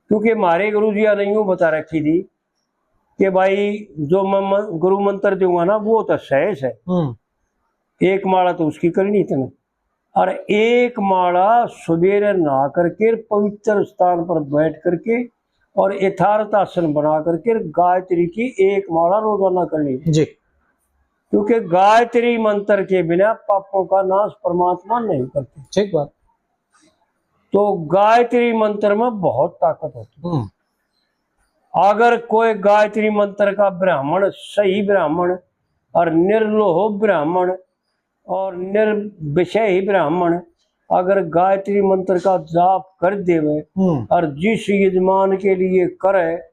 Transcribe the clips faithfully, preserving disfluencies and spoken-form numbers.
क्योंकि हमारे गुरु जी ने यूं बता रखी थी कि भाई, जो मैं म-, गुरु मंत्र दूंगा ना, वो तो सहज है। हम्म। एक माला तो उसकी करनी तने, और एक माला सवेरे नहा करके पवित्र स्थान पर बैठ करके और यथार्थ आसन बना करके गायत्री की एक माला रोजाना करनी है। जी। क्योंकि गायत्री मंत्र के बिना पापों का नाश परमात्मा नहीं करते। ठीक बात। तो गायत्री मंत्र में बहुत ताकत होती है। हम्म। अगर कोई गायत्री मंत्र का ब्राह्मण, सही ब्राह्मण और निर्लोह ब्राह्मण और निर्विषय ही ब्राह्मण अगर गायत्री मंत्र का जाप कर देवे हम्म। और जिस यजमान के लिए करे,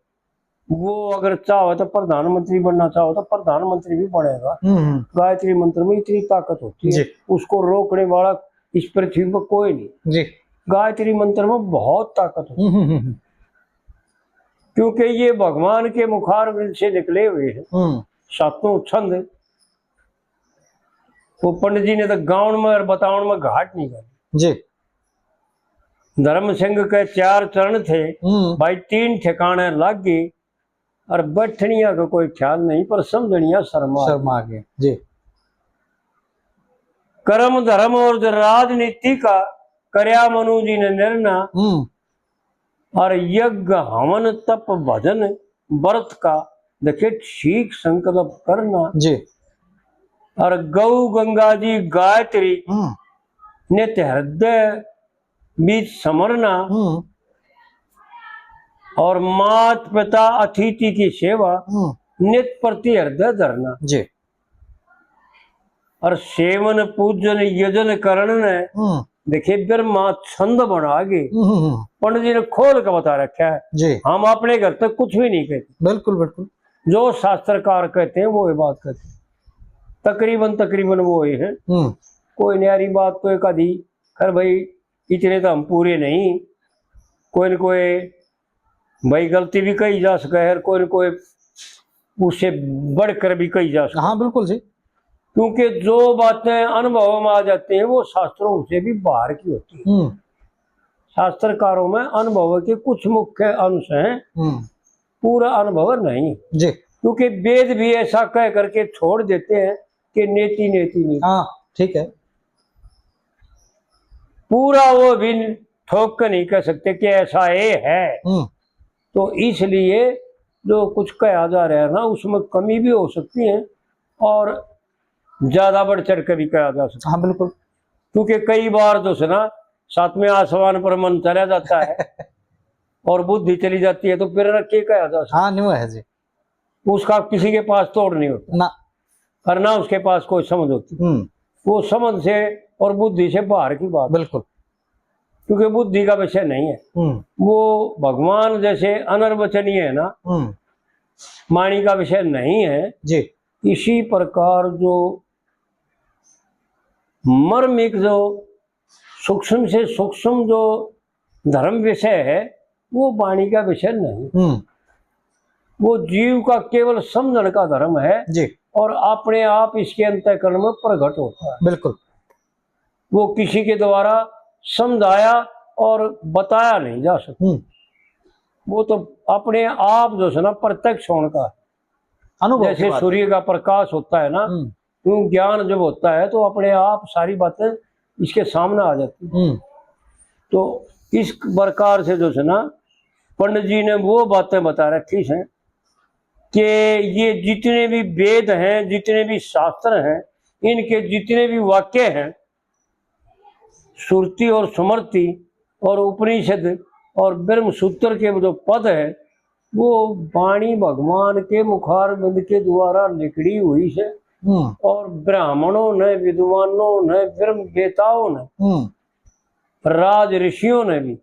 वो अगर चाहे तो प्रधानमंत्री बनना चाहे तो प्रधानमंत्री भी बनेगा। हम्म, हम्म। गायत्री मंत्र में इतनी ताकत होती है, जी। उसको रोकने वाला इस पृथ्वी पर कोई नहीं। जी। गायत्री मंत्र में बहुत ताकत होती है। हम्म, हम्म, हम्म। क्योंकि ये भगवान के मुखारविंद से निकले हुए हैं। हम्म। सातों छंद, वो पंडित जी ने तो गाउन में और बताउन में घाट नहीं कर। जी। धर्म सिंह के चार चरण थे, हम्म। भाई, तीन ठिकाने लाग गए, और बैठनिया का कोई ख्याल नहीं, पर समझनिया शर्मा। शर्मा गए। जी। कर्म धर्म और जो राजनीति का करया मनु जी ने निर्णय, हम्म। और यज्ञ हवन तप भजन व्रत का देखे ठीक संकल्प करना। जी। और गौ गंगा जी गायत्री हम्म। नित हृदय बीच समरना हम्म। और मात पिता अतिथि की सेवा हम्म। नित प्रति हृदय धरना। जी। और सेवन पूजन यजन करण ने हम्म। देखे ब्रह्मा छंद बना गए। हम्म, हम्म, हम्म। पंडित जी ने खोल के बता रखा है। जी। हम अपने घर तक कुछ भी नहीं कहते। बिल्कुल, बिल्कुल। जो शास्त्रकार कहते हैं, वो ये बात कहते हैं। तकरीबन, तकरीबन वो ही है। हम्म। कोई न्यारी बात तो एक आधी, कर भाई, इतने तो हम पूरे नहीं। कोई न कोई भाई गलती भी कही जा सके है, कोई न कोई उससे बढ़कर भी कही जा सके। हाँ, बिल्कुल जी। क्योंकि जो बातें अनुभव में आ जाती हैं, वो शास्त्रों से भी बाहर की होती है। हम्म। शास्त्रकारों में अनुभव के कुछ मुख्य अंश हैं, हम्म। पूरा अनुभव नहीं। जी। क्योंकि वेद भी ऐसा कह करके छोड़ देते हैं कि नेति नेति नहीं। हाँ, ठीक है। पूरा वो भी ठोक के नहीं कह सकते कि ऐसा ये है। हम्म। तो इसलिए जो कुछ कहा जा रहा है ना, उसमें कमी भी हो सकती है और ज्यादा बढ़ चढ़ के भी कहा जा सकता है। हाँ, बिल्कुल। क्योंकि कई बार जो है ना, सातवें आसमान पर मन चला जाता है और बुद्धि चली जाती है, तो फिर के कहा जा सकता है? हाँ, न्यू है जी। उसका किसी के पास तोड़ नहीं होता ना। और ना उसके पास कोई समझ होती। हम्म। वो समझ से और बुद्धि से बाहर की बात। बिल्कुल। क्योंकि बुद्धि का विषय नहीं है। हम्म। वो भगवान जैसे अनर्वचनीय है ना, हम्म। वाणी का विषय नहीं है। जी। इसी प्रकार जो मर्मिक, जो सूक्ष्म से सूक्ष्म जो धर्म विषय है, वो वाणी का विषय नहीं। हम्म। वो जीव का केवल समझण का धर्म है। जी। और अपने आप इसके अंतःकरण में प्रगट होता है। बिल्कुल। वो किसी के द्वारा समझाया और बताया नहीं जा सकता। हम्म। वो तो अपने आप जो है ना, प्रत्यक्ष होने का, अनुभव की जैसे बात है। सूर्य का प्रकाश होता है ना, हम्म। यूं ज्ञान जब होता है तो अपने आप सारी बातें इसके सामने आ जाती हैं। हम्म। तो इस प्रकार से जो है ना, पंडित जी ने वो बातें बता रखी हैं कि ये जितने भी वेद हैं, जितने भी शास्त्र हैं, इनके जितने भी वाक्य हैं, श्रुति और स्मृति और उपनिषद और ब्रह्म सूत्र के जो पद है, वो वाणी भगवान के मुखारविंद के द्वारा निकली हुई है। हम्म। और ब्राह्मणों ने, विद्वानों ने, ब्रह्म वेताओं ने, हम्म। राज ऋषियों ने भी,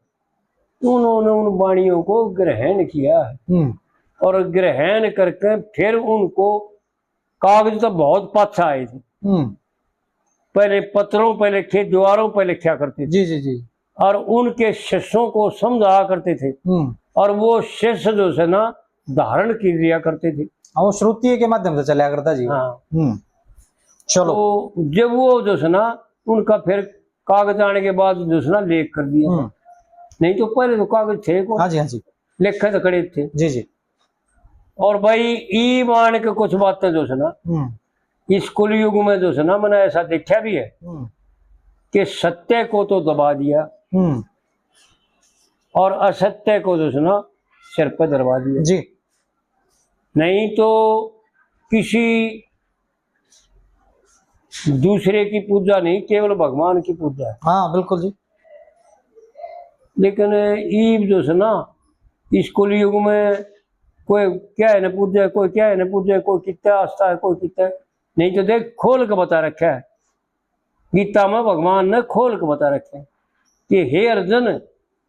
उन्होंने उन वाणियों को ग्रहण किया है। हम्म। और ग्रहण करके फिर उनको कागज तो बहुत पाछा आए थे। हम्म। पहले पत्रों पे लिखे, दीवारों पे लिखा करते थे। जी, जी, जी। और उनके शिष्यों को समझाया करते थे। हम्म। और वो शिष्य जो है ना, धारण कर लिया करते थे। हाँ, वो श्रुति के माध्यम से चला करता जी। हाँ। हम्म। चलो। तो जब वो जो है ना, उनका फिर कागज आने के बाद जो है ना, लेख कर दिया। हम्म। नहीं तो पहले तो कागज थे कौन? हाँ जी, हाँ जी। लेखे तो खड़े थे। जी, जी। और भाई, ईमान के कुछ बातें जो है ना, हम्म। इस कलयुग में जो है ना, मैंने ऐसा देखा भी है हम्म। कि सत्य को तो दबा दिया हम्म। और असत्य को जो है ना, सिर पे दरवा दिया। जी। नहीं तो किसी दूसरे की पूजा नहीं, केवल भगवान की पूजा है। हाँ, बिल्कुल जी। लेकिन ईब जो है ना, इस कलयुग में कोई क्या है ना पूजे, कोई क्या है ना पूजे, कोई कितना आस्था है, कोई कितना। नहीं तो देख, खोल के बता रखा है गीता में, भगवान ने खोल के बता रखा है कि हे अर्जुन,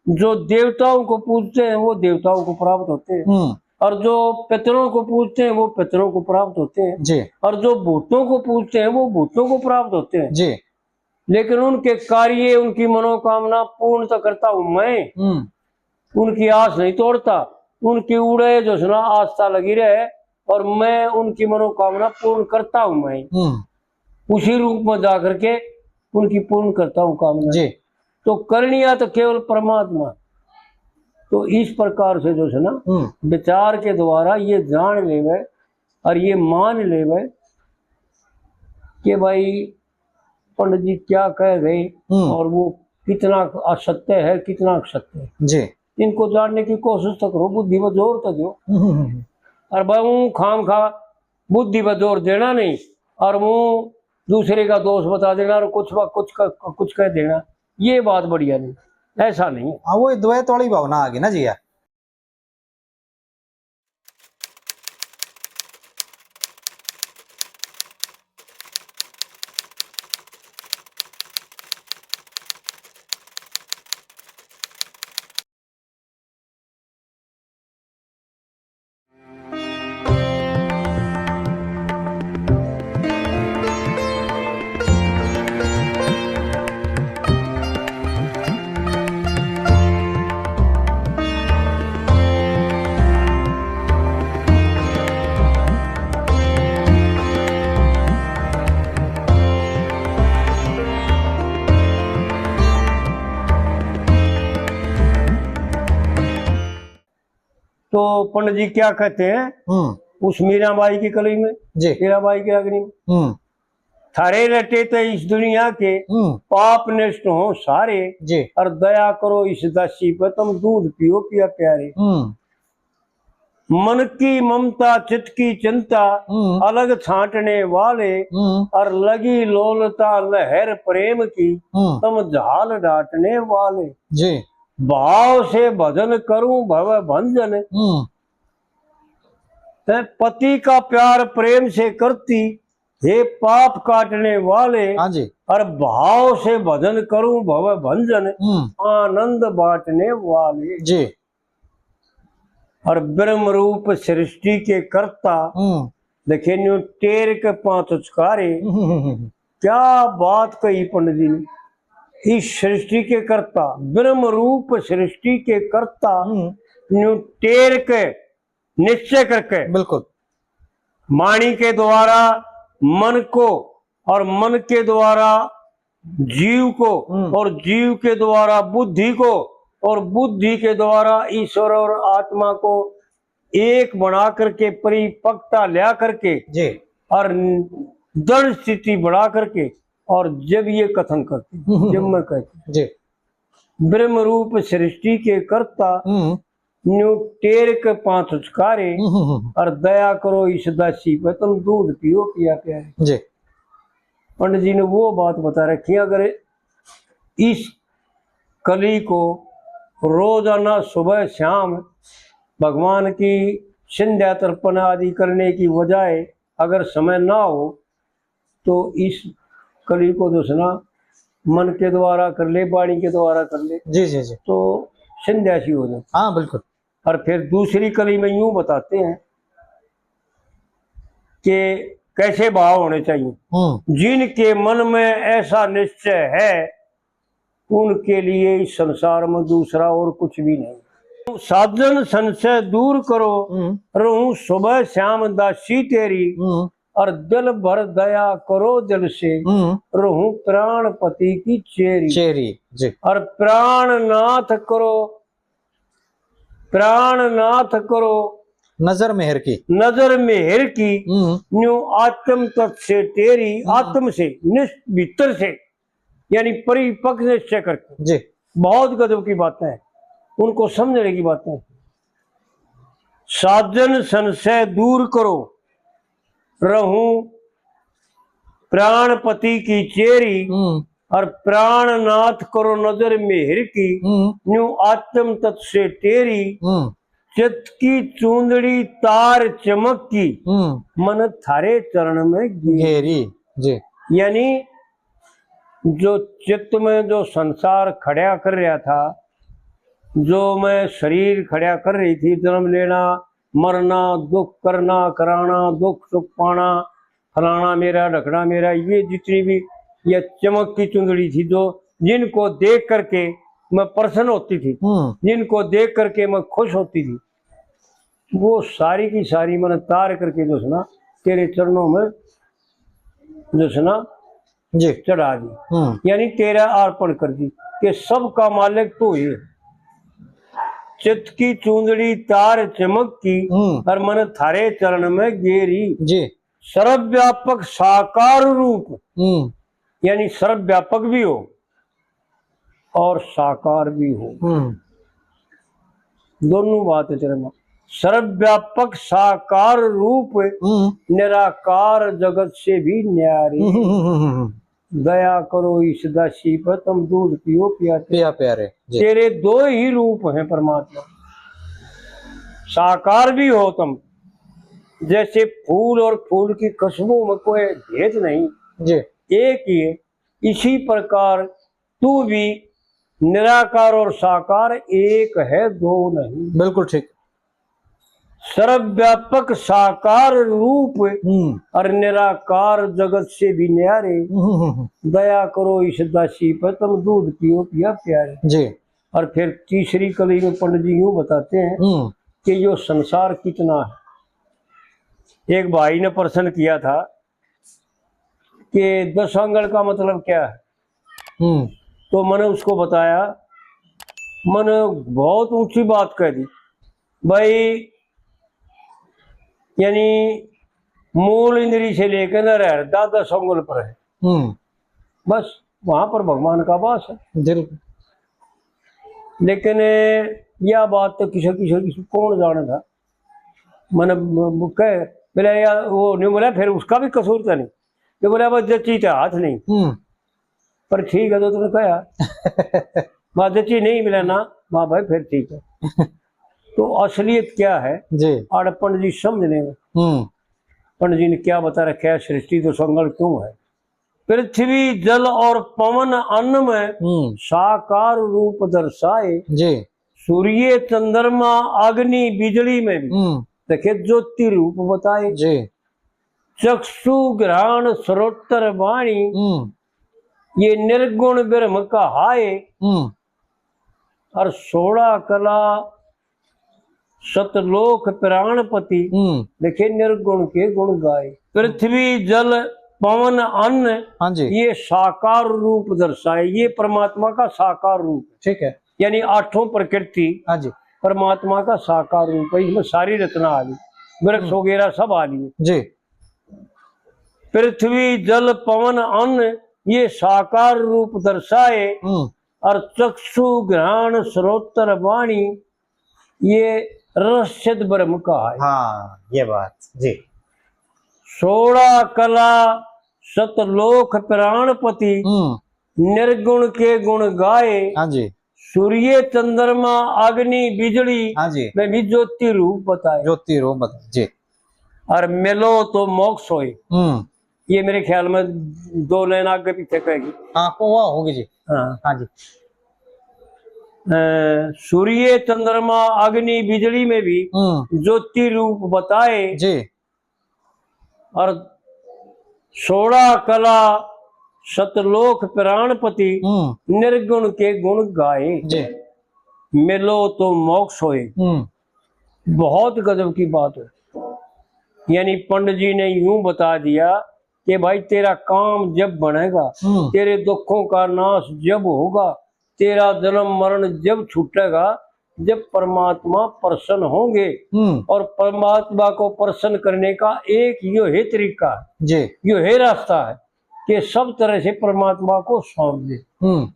जो देवताओं को पूजते हैं, वो देवताओं को प्राप्त होते हैं, हम्म। और जो पितरों को पूजते हैं, वो पितरों को प्राप्त होते हैं, जी। और जो भूतों को पूजते हैं, वो भूतों को प्राप्त होते हैं। जी। लेकिन उनके कार्य, उनकी मनोकामना पूर्ण तो करता हूं मैं, हम्म। उनकी आस नहीं तोड़ता, उनकी उड़े जो सुना आस्था लगी रहे, और मैं उनकी मनोकामना पूर्ण करता हूं मैं। हम्म। उसी रूप में जा करके उनकी पूर्ण करता हूं कामना। जी। तो करनिया तो केवल परमात्मा। तो इस प्रकार से जो है ना, हम्म। विचार के द्वारा ये जान लेवे और ये मान लेवे कि भाई, पंडित जी क्या कह रहे हम्म। और वो कितना असत्य है, कितना सत्य है। जी। इनको जानने की कोशिश तो करो, बुद्धि पर जोर तो दो। हम्म, हम्म, हम्म। और भाई, वो खाम खा बुद्धि पर जोर देना नहीं, और वो दूसरे का दोष बता देना और कुछ वा-, कुछ क-, कुछ कह देना, ये बात बढ़िया नहीं, ऐसा नहीं। हाँ, वो द्वैत वाली भावना आ गई ना जी यार। तो पंडित जी क्या कहते हैं हम्म। उस मीराबाई की कली में, जी। मीराबाई की रागनी में, हम्म। थारे रटे तो इस दुनिया के हम्म। पाप नष्ट हो सारे, जी। और दया करो इस दासी पे तुम दूध पियो पिया प्यारे। हम्म। मन की ममता चित्त की चिंता हम्म। अलग छांटने वाले, हम्म। और लगी लोलता लहर प्रेम की हम्म। तुम झाल डांटने वाले। जी। भाव से भजन करूं भव भंजन। हम्म। हैं, पति का प्यार प्रेम से करती, हे पाप काटने वाले। हाँ जी। और भाव से भजन करूं भव भंजन, हम्म। आनंद बांटने वाले। जी। और ब्रह्म रूप सृष्टि के कर्ता, हम्म। देखे न्यू टेर के पांच उचकारे। हम्म, हम्म, हम्म। क्या बात कही पंडित जी ने। इस सृष्टि के कर्ता, ब्रह्म रूप सृष्टि के कर्ता, हम्म। न्यू टेर के निश्चय करके, बिल्कुल। वाणी के द्वारा मन को, और मन के द्वारा जीव को, हम्म। और जीव के द्वारा बुद्धि को, और बुद्धि के द्वारा ईश्वर और आत्मा को एक बना करके, परिपक्वता ल्या करके, जी। और दृढ़ स्थिति बना करके, और जब ये कथन करते, हम्म। जब मैं कहती, जी। ब्रह्म रूप सृष्टि के कर्ता, हम्म। न्यू टेर के पांच उचकारे, हम्म, हम्म, हम्म। और दया करो इस दासी पे, तुम दूध पियो पिया प्यारे। जी। पंडित जी ने वो बात बता रखी है, अगर इस कली को रोजाना सुबह शाम भगवान की संध्या तर्पण आदि करने की बजाय अगर समय ना हो, तो इस कली को जो है ना, मन के द्वारा कर ले, वाणी के द्वारा कर ले, जी, जी, जी। तो संध्या सी हो जाती। हाँ, बिल्कुल। और फिर दूसरी कली में यूं बताते हैं कि कैसे भाव होने चाहिए। हम्म। जिनके मन में ऐसा निश्चय है, उनके लिए इस संसार में दूसरा और कुछ भी नहीं। साजन संशय दूर करो, हम्म। रहूं सुबह शाम दासी तेरी, हम्म। और दिल भर दया करो दिल से, हम्म। रहूं प्राणपति की चेरी। चेरी, जी। और प्राणनाथ करो, प्राणनाथ करो नजर मेहर की। नजर मेहर की, हम्म। न्यू आत्म तत् से टेरी, हम्म। आत्म से, निस-, भीतर से, यानी परिपक्व निश्चय करके। जी। बहुत गजब की बातें हैं, उनको समझने की बातें हैं। साजन संशय दूर करो, रहूं प्राणपति की चेरी, हम्म। और प्राणनाथ करो नजर मेहर की, हम्म। न्यू आत्म तत् से टेरी, हम्म। चित्त की चूंदड़ी तार चमक की, हम्म। मन थारे चरण में घेरी। घेरी, जी। यानी जो चित्त में जो संसार खड़ा कर रहा था, जो मैं शरीर खड़ा कर रही थी, जन्म लेना, मरना, दुख करना, कराना, दुख सुख पाना, फलाना मेरा, ढकना मेरा, ये जितनी भी ये चमक की चुंदड़ी थी, जो जिनको देख करके मैं प्रसन्न होती थी, हम्म। जिनको देख करके मैं खुश होती थी, वो सारी की सारी मैंने तार करके जो है ना, तेरे चरणों में जो है ना, जी। चढ़ा दी। हम्म। यानी तेरा अर्पण कर दी कि सबका मालिक तू ही है। चित्त की चूंदड़ी तार चमक की, हम्म। और मन थारे चरण में घेरी। जी। सर्वव्यापक साकार रूप, हम्म। यानी सर्वव्यापक भी हो और साकार भी हो, हम्म। दोनों बात है तेरे में। सर्वव्यापक साकार रूप, हम्म। निराकार जगत से भी न्यारे। हम्म, हम्म, हम्म, हम्म। दया करो इस दासी पर, तुम दूध पियो पिया प्यारे। पिया प्यारे, जी। तेरे दो ही रूप हैं परमात्मा, साकार भी हो तुम, जैसे फूल और फूल की खुशबू में कोई भेद नहीं, जी। एक ही है। इसी प्रकार तू भी निराकार और साकार एक है, दो नहीं। बिल्कुल ठीक। सर्वव्यापक साकार रूप, हम्म। और निराकार जगत से भी न्यारे। हम्म, हम्म, हम्म। दया करो इस दासी पर, तुम दूध पियो पिया प्यारे। जी। और फिर तीसरी कली में पंडित जी यूं बताते हैं, हम्म। कि यो संसार कितना है। एक भाई ने प्रश्न किया था कि दस आंगल का मतलब क्या है? हम्म। तो मैंने उसको बताया, मैंने बहुत ऊंची बात कह दी, भाई, यानी मूल इंद्री से लेकर नर हृदय दस आंगल पर है। हम्म। बस वहां पर भगवान का वास है। बिल्कुल। लेकिन यह बात तो किसी, किसी, किसी कौन जाने था। मैंने ब-, ब-, कह, बोला, "यार, वो नहीं बोला, फिर उसका भी कसूर तो नहीं।" ये बोला, "बस जच्ची तो हाथ नहीं।" हम्म। पर ठीक है, तो तूने कहा। माँ जच्ची नहीं मिला ना, माँ भाई, फिर ठीक है। तो असलियत क्या है? जी। और पंडित जी समझने में। हम्म। पंडित जी ने क्या बता रखा है, सृष्टि तो संगल क्यों है? पृथ्वी, जल और पवन, अन्न में हम्म। साकार रूप दर्शाए। जी। सूर्य, चंद्रमा, अग्नि, बिजली में भी हम्म। देखे ज्योति रूप बताए। जी। चक्षु, घ्राण, श्रोत्र, वाणी, हम्म। ये निर्गुण ब्रह्म कहाए। हम्म। और सोलह कला, सतलोक, प्राणपति, हम्म। देखे निर्गुण के गुण गाए। पृथ्वी, जल, पवन, अन्न, हाँ जी। ये साकार रूप दर्शाए, ये परमात्मा का साकार रूप है। ठीक है। यानी आठों प्रकृति, हाँ जी। परमात्मा का साकार रूप है, इसमें सारी रचना आ गई, वृक्ष हम्म। वगैरह सब आ लिए। जी। पृथ्वी, जल, पवन, अन्न, ये साकार रूप दर्शाए, हम्म। और चक्षु, घ्राण, श्रोत्र, वाणी, ये रस सिद्ध ब्रह्म कहाए। हाँ, ये बात जी। सोलह कला, सतलोक, प्राणपति, हम्म। निर्गुण के गुण गाए। हाँ जी। सूर्य, चंद्रमा, अग्नि, बिजली हाँ जी। में भी ज्योति रूप बताए। ज्योति रूप बताए जी। और मिलो तो मोक्ष होए। हम्म। ये मेरे ख्याल में दो लाइन आगे पीछे कहेगी। हाँ, को वह होगी जी। हाँ। हाँ जी। अ, सूर्य, चंद्रमा, अग्नि, बिजली में भी हम्म। ज्योति रूप बताए। जी। और सोलह कला, सतलोक, प्राणपति, हम्म। निर्गुण के गुण गाए। जी। मिलो तो मोक्ष होए। हम्म। बहुत गजब की बात है। यानी पंडित जी ने यूं बता दिया कि भाई, तेरा काम जब बनेगा, हम्म। तेरे दुखों का नाश जब होगा, तेरा जन्म मरण जब छूटेगा, जब परमात्मा प्रसन्न होंगे। हम्म। और परमात्मा को प्रसन्न करने का एक यो ही तरीका है, जी। यो ही रास्ता है कि सब तरह से परमात्मा को सौंप दे। हम्म।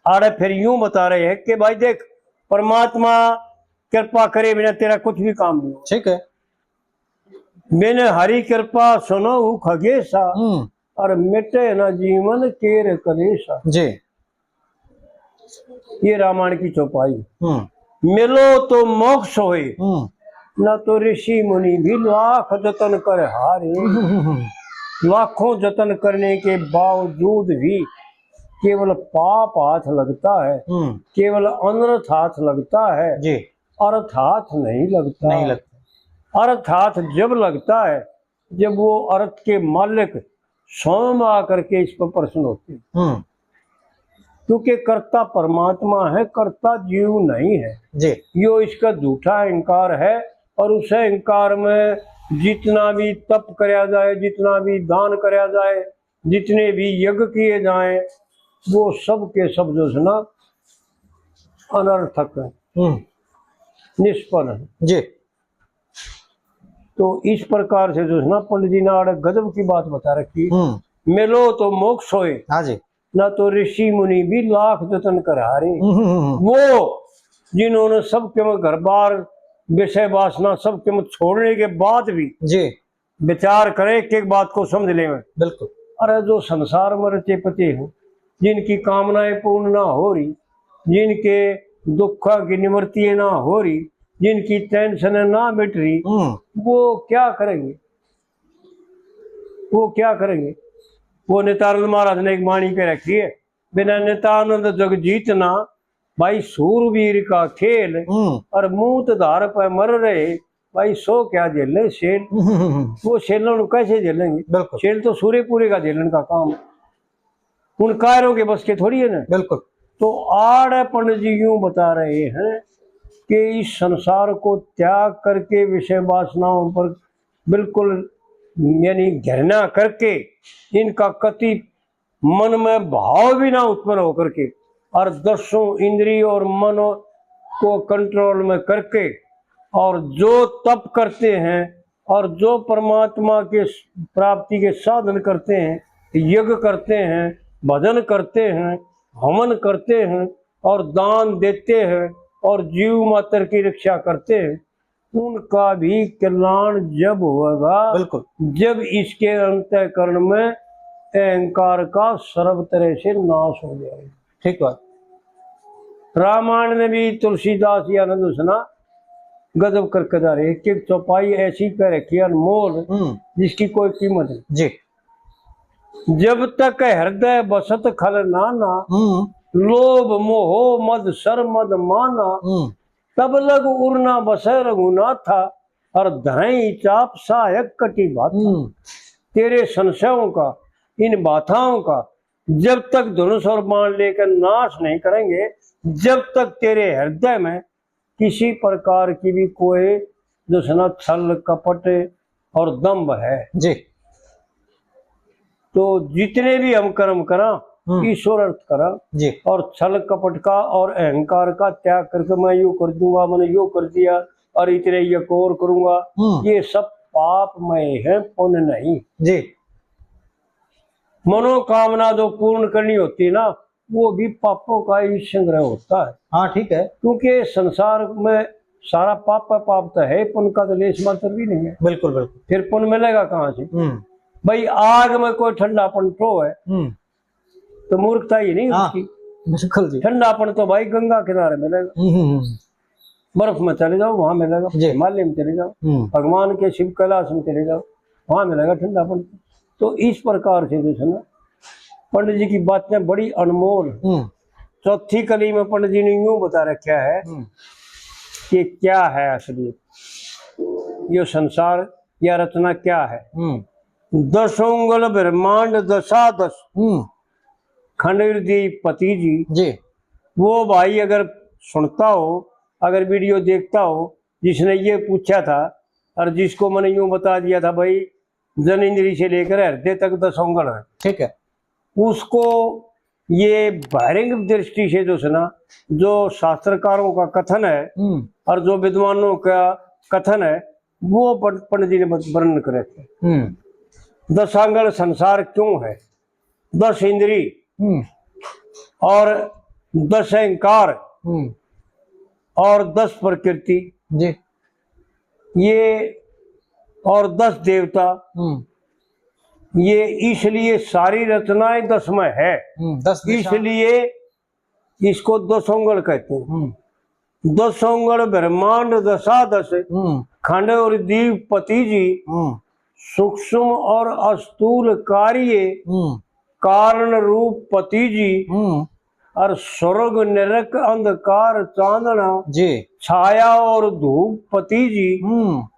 आड़े फिर यूं बता रहे हैं कि भाई देख, परमात्मा कृपा करे बिना तेरा कुछ भी काम नहीं हो। ठीक है। मैंने हरी कृपा सुनो हूँ खगेशा, हम्म। और मिटे ना जीवन केर कलेशा। जी। ये रामायण की चौपाई। हम्म। मिलो तो मोक्ष होए, हम्म। ना तो ऋषि मुनि भी लाख जतन कर हारे। हम्म, हम्म, हम्म। लाखों जतन करने के बावजूद भी केवल पाप हाथ लगता है, हम्म। केवल अनर्थ हाथ लगता है, जी। अर्थ हाथ नहीं लगता। नहीं लगता। अर्थ हाथ जब लगता है, जब वो अर्थ के मालिक स्वयं आकर के इस पर प्रसन्न होते हैं। हम्म। क्योंकि कर्ता परमात्मा है, कर्ता जीव नहीं है। जी। यो इसका झूठा अहंकार है, और उस अहंकार में जितना भी तप करया जाए, जितना भी दान करया जाए, जितने भी यज्ञ किए जाएं, वो सब के सब जो है ना, अनर्थक है, हम्म। निष्फल है। जी। तो इस प्रकार से जो है ना, पंडित जी ने आड़े गजब की बात बता रखी। हम्म। मिलो तो मोक्ष होए, हाँ जी। ना तो ऋषि मुनि भी लाख जतन कर हारे। हम्म, हम्म, हम्म। वो जिन्होंने सबके में घर बार, विषय वासना सबके में छोड़ने के बाद भी, जी। विचार करें, एक एक बात को समझ लें। बिल्कुल। अरे, जो संसार में रचे पचे हो, जिनकी कामनाएं पूर्ण ना हो रही, जिनके दुखों की निवृत्ति ना हो रही, जिनकी टेंशन ना मिट रही, हम्म। वो क्या करेंगे? वो क्या करेंगे? वो नित्यानंद महाराज ने एक वाणी कह रखी है, बिना नित्यानंद जग जीतना, भाई सूरवीर का खेल, हम्म। और मूत धार पे मर रहे, भाई सो क्या झेले सेल। हम्म, हम्म, हम्म। वो सेलों को कैसे झेलेंगे? बिल्कुल। सेल तो सूर्यपुरी का झेलन का काम है, उन कायरों के बस के थोड़ी है ना। बिल्कुल। तो आड़े पंडित जी यूं बता रहे हैं कि इस संसार को त्याग करके, विषय वासनाओं पर बिल्कुल यानी घृणा करके, इनका कति मन में भाव भी ना उत्पन्न होकर के, और दसों इंद्रिय और मन को कंट्रोल में करके, और जो तप करते हैं और जो परमात्मा के प्राप्ति के साधन करते हैं, यज्ञ करते हैं, भजन करते हैं, हवन करते हैं और दान देते हैं और जीव मात्र की रक्षा करते हैं, उनका भी कल्याण जब होगा, बिल्कुल। जब इसके अंतःकरण में अहंकार का सर्व तरह से नाश हो जाएगा। ठीक बात। रामायण में भी तुलसीदास जी आनंद उसना गजब करके जा रहे, एक एक चौपाई ऐसी कह रखी है अनमोल, हम्म। जिसकी कोई कीमत नहीं। जी। जब तक हृदय बसत खल नाना, हम्म। लोभ मोह मद सर मद माना, हम्म। तब लग उर ना बसै रघुनाथा, और धरई चाप सहायक कटी बाथा। हम्म। तेरे संशयों का, इन बाधाओं का जब तक धनुष और बाण लेकर नाश नहीं करेंगे, जब तक तेरे हृदय में किसी प्रकार की भी कोई जो है ना छल, कपट और दंभ है, जी। तो जितने भी हम कर्म करा, हम्म। ईश्वर अर्थ करा, जी। और छल कपट का और अहंकार का त्याग करके मैं यो कर दूंगा, मैंने यो कर दिया और इतने ये और करूंगा, हम्म। ये सब पापमय है, पुण्य नहीं। जी। मनोकामना जो पूर्ण करनी होती है ना, वो भी पापों का ही संग्रह होता है। हाँ, ठीक है। क्योंकि संसार में सारा पाप है, पाप तो है, पुण्य का तो लेश मात्र भी नहीं है। बिल्कुल, बिल्कुल। फिर पुण्य मिलेगा कहाँ से? हम्म। भाई, आग में कोई ठंडापन तो है, हम्म। तो मूर्खता ही नहीं हाँ, उसकी। बिल्कुल जी। ठंडापन तो भाई गंगा किनारे मिलेगा। हम्म, हम्म, हम्म। बर्फ में चले जाओ, वहां मिलेगा, जी। हिमालय में चले जाओ, हम्म। भगवान के शिव कैलाश में चले जाओ, वहां मिलेगा ठंडापन। तो इस प्रकार से जो है ना, पंडित जी की बातें बड़ी अनमोल। हम्म। चौथी कली में पंडित जी ने यूं बता रखा है हम्म। कि क्या है असलियत, ये संसार या रचना क्या है। हम्म। दस उंगल ब्रह्मांड दशादश हम्म। खंड हृदय पति जी। जी। वो भाई अगर सुनता हो, अगर वीडियो देखता हो, जिसने ये पूछा था और जिसको मैंने यूं बता दिया था भाई, जन इंद्री से लेकर हृदय तक दस उंगल है, ठीक है। उसको ये बहिरंग दृष्टि से जो है ना, जो शास्त्रकारों का कथन है हम्म। और जो विद्वानों का कथन है, वो पं-, पंडित जी ने बत-, वर्णन करे थे। हम्म। दशांगल संसार क्यों है, दस इंद्री हम्म। और दस अहंकार हम्म। और दस प्रकृति, जी। ये और दस देवता, हम्म। ये इसलिए सारी रचनाएं दस में है, हम्म, दस दिशा। इसलिए इसको दसोंगल कहते हैं। हम्म। दसोंगल ब्रह्मांड दशादश, हम्म। खंड और दीप पति जी, हम्म। सूक्ष्म और अस्थूल कार्य, हम्म। कारण रूप पति जी, हम्म। और स्वर्ग नरक अंधकार चांदना, जी। छाया और धूप पति जी, हम्म।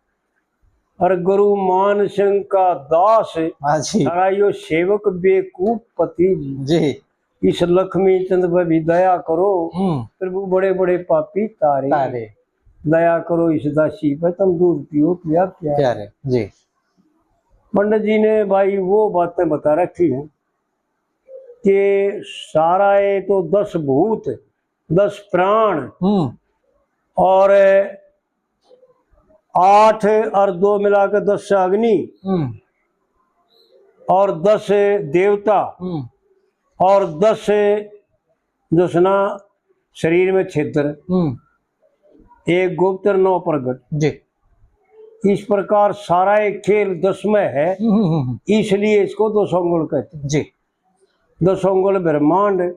और गुरु मान सिंह का दास, हाँ जी। और यो सेवक बेकूफ पति जी। जी। इस लक्ष्मी चंद पे भी दया करो, हम्म। प्रभु बड़े बड़े पापी तारे। तारे। दया करो इस दासी पे, तुम दूध पियो पिया प्यारे। प्यारे, जी। पंडित जी ने भाई वो बातें बता रखी हैं कि सारा ये तो दस भूत, दस प्राण हम्म। और आठ और दो मिला के दस अग्नि हम्म। और दस देवता हम्म। और दस जो है ना शरीर में छिद्र, हम्म। एक गुप्त और नौ प्रगट। जी। इस प्रकार सारा एक खेल दस में है, हम्म, हम्म, हम्म। इसलिए इसको दसोंगल कहते हैं। जी। दसोंगल ब्रह्मांड,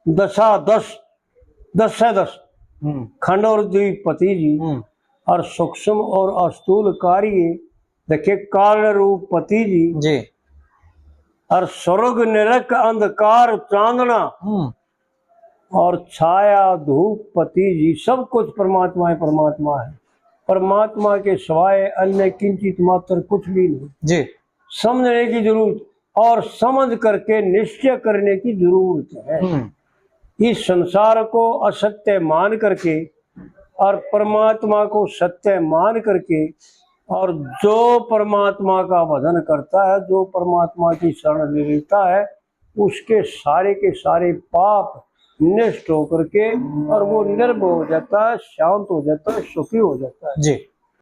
दशा दश, दस से दस, हम्म। खंड और द्वीपति जी, हम्म। और सूक्ष्म और अस्थूल कार्य, देखिए, कारण रूप पति जी, जी। और स्वर्ग नरक अंधकार चांदना, हम्म। और छाया धूप पति जी, सब कुछ परमात्मा है, परमात्मा है। परमात्मा के सिवाय अन्य किंचित मात्र कुछ भी नहीं। जी। समझने की जरूरत और समझ करके निश्चय करने की जरूरत है। हम्म। इस संसार को असत्य मान करके और परमात्मा को सत्य मान करके और जो परमात्मा का भजन करता है, जो परमात्मा की शरण ले लेता है, उसके सारे के सारे पाप नष्ट होकर के और वो निर्भय हो जाता है, शांत हो जाता है, सुखी हो जाता है। जी।